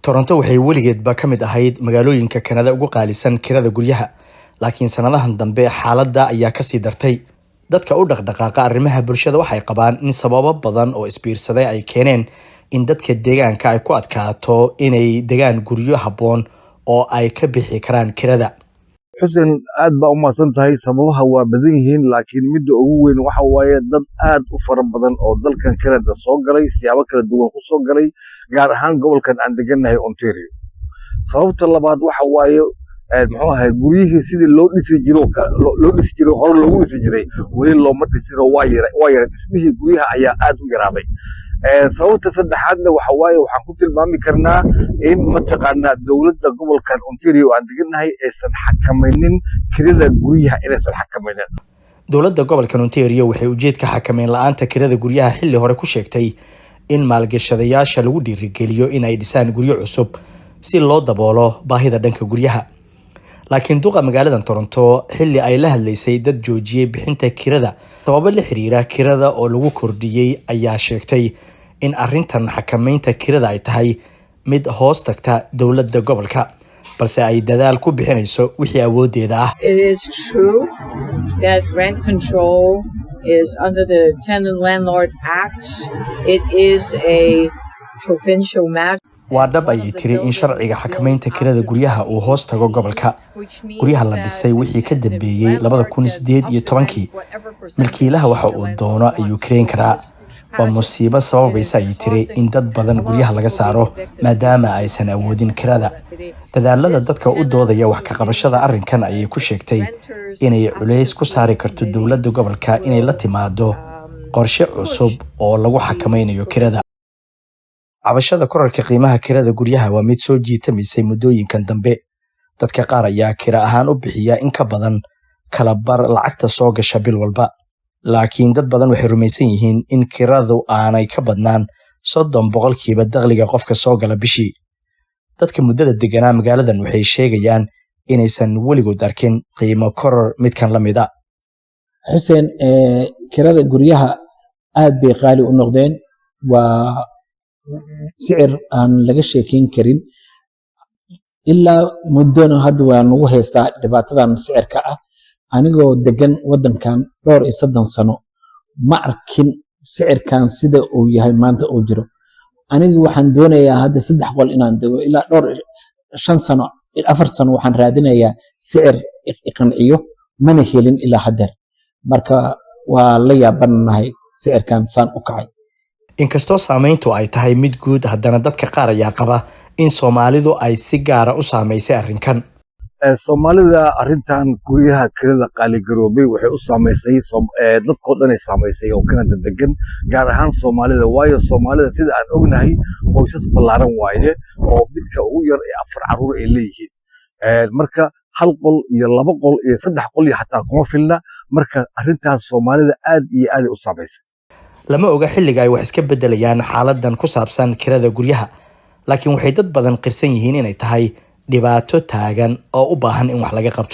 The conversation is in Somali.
Toronto waxay weligeedba ka mid ahayd magaalooyinka Kanada ugu qaalisan kirada guryaha, laakiin sanadahan dambe xaaladda ayaa kasii dartay. Dadka u dhaqdhaqaaqa arrimaha bulshada waxay qabaan in sababo badan oo isbiirsaday ay keeneen in dadka deegaanka ay ku adkaato inay degaan guryo habboon oo ay ka bixi karaan kirada. Xuseen, aad baa u mahadsan tahay. Sababaha waa badan yihiin, laakiin midda ugu weyn waxa waaye dad aad u fara badan oo dalkan Canada soo galay, siyaabo kala duwan ku soo galay, gaar ahaan gobolkan aan degannahay, Ontario. Sababta labaad waxa waaye, muxuu ahay, guryihii sidii loo dhisi jiro, loo dhisi jiray, hore loogu dhisi jiray, weli looma dhisino. Waa yara dhismihii guryaha ayaa aad u yaraaday. Sababta saddexaadna waxa waaye, waxaan ku tilmaami karnaa in mataqaanaa dowladda gobolkan Ontario aan degannahay aysan xakamaynin kirada guryaha, inaysan xakamaynin. Dowladda gobolkan Ontario waxay ujeedka xakameyn la-aanta kirada guryaha xilli hore ku sheegtay in maalgashadayaasha lagu dhiirigeliyo in ay dhisaan guryo cusub si loo daboolo baahida dhanka guryaha. Laakiin duqa magaalada Toronto, xilli ay la hadlaysay dad joojiyey bixinta kirada sababo la xiriira kirada oo lagu kordhiyey, ayaa sheegtay in arrintan xakameynta kirada ay tahay mid hoos tagta dowladda gobolka, balse ay dadaal ku bixinayso wixii awoodeeda ah. It is true that rent control is under the Tenant Landlord Act. It is a provincial matter. Waa dhab, ayay tiri, in sharciga xakameynta kirada guryaha uu hoos tago gobolka. Guryaha la dhisay wixii ka dambeeyey 2018-kii, milkiilaha waxa uu doono ayuu kireyn karaa. Waa musiibo sababaysa, ayay tiri, in dad badan guryaha laga saaro maadaama aysan awoodin kirada. Dadaalada dadka u doodaya wax ka qabashada arrinkan ayay ku sheegtay inay culays ku saari karto dowladda gobolka inay la timaado qorshe cusub oo lagu xakameynayo kirada. Cabashada korarka qiimaha kirada guryaha waa mid soo jiitamaysay muddooyinkan dambe. Dadka qaar ayaa kira ahaan u bixiya in ka badan kala bar lacagta soo gasha bil walba, laakiin dad badan waxay rumaysan yihiin in kiradu aanay ka badnaan 30% dakhliga qofka soo gala bishii. Dadka muddada deganaa magaaladan waxay sheegayaan inaysan weligood arkin qiimo koror midkan la mida. Xuseen, kirada guryaha aad bay qaali u noqdeen. Waa sicir aan laga sheekeyn karin. Ilaa muddona hadda waa nagu haystaa dhibaatadan sicirka ah. Anigoo degan wadankan dhowr iyo 30 sano, ma arkin sicirkan sida uu yahay maanta uu jiro. Anigu waxaan doonayaa hadda saddex qol inaan dego. Ilaa dhowr, 5 sano, 4 sano waxaan raadinayaa sicir iqanciyo, mana helin ilaa haddeer. Marka waa la yaabanahay sicirkan saan u kacay. Inkastoo saameyntu ay tahay mid guud, haddana dadka qaar ayaa qaba in Soomaalidu ay si gaara u saamaysay arrinkan. Soomaalida arrintan guryaha kirada qaaligaroobay waxay u saamaysay, dadkoo dhan ay saamaysay oo Canada degan, gaar ahaan Soomaalida, waayo Soomaalida, sida aan ognahay, qoysas ballaaran waaye oo midka ugu yar ee afar caruur ay leeyihiin. Marka hal qol iyo laba qol iyo saddex qol iyo xataa kuma filna. Marka arrintaas Soomaalida aad iyo aad ay u saamaysay. Lama oga xilliga ay wax iska beddelayaan xaaladan ku saabsan kirada guryaha, laakiin waxay dad badan qirsan yihiin inay tahay dhibaato taagan oo u baahan in wax laga qabto.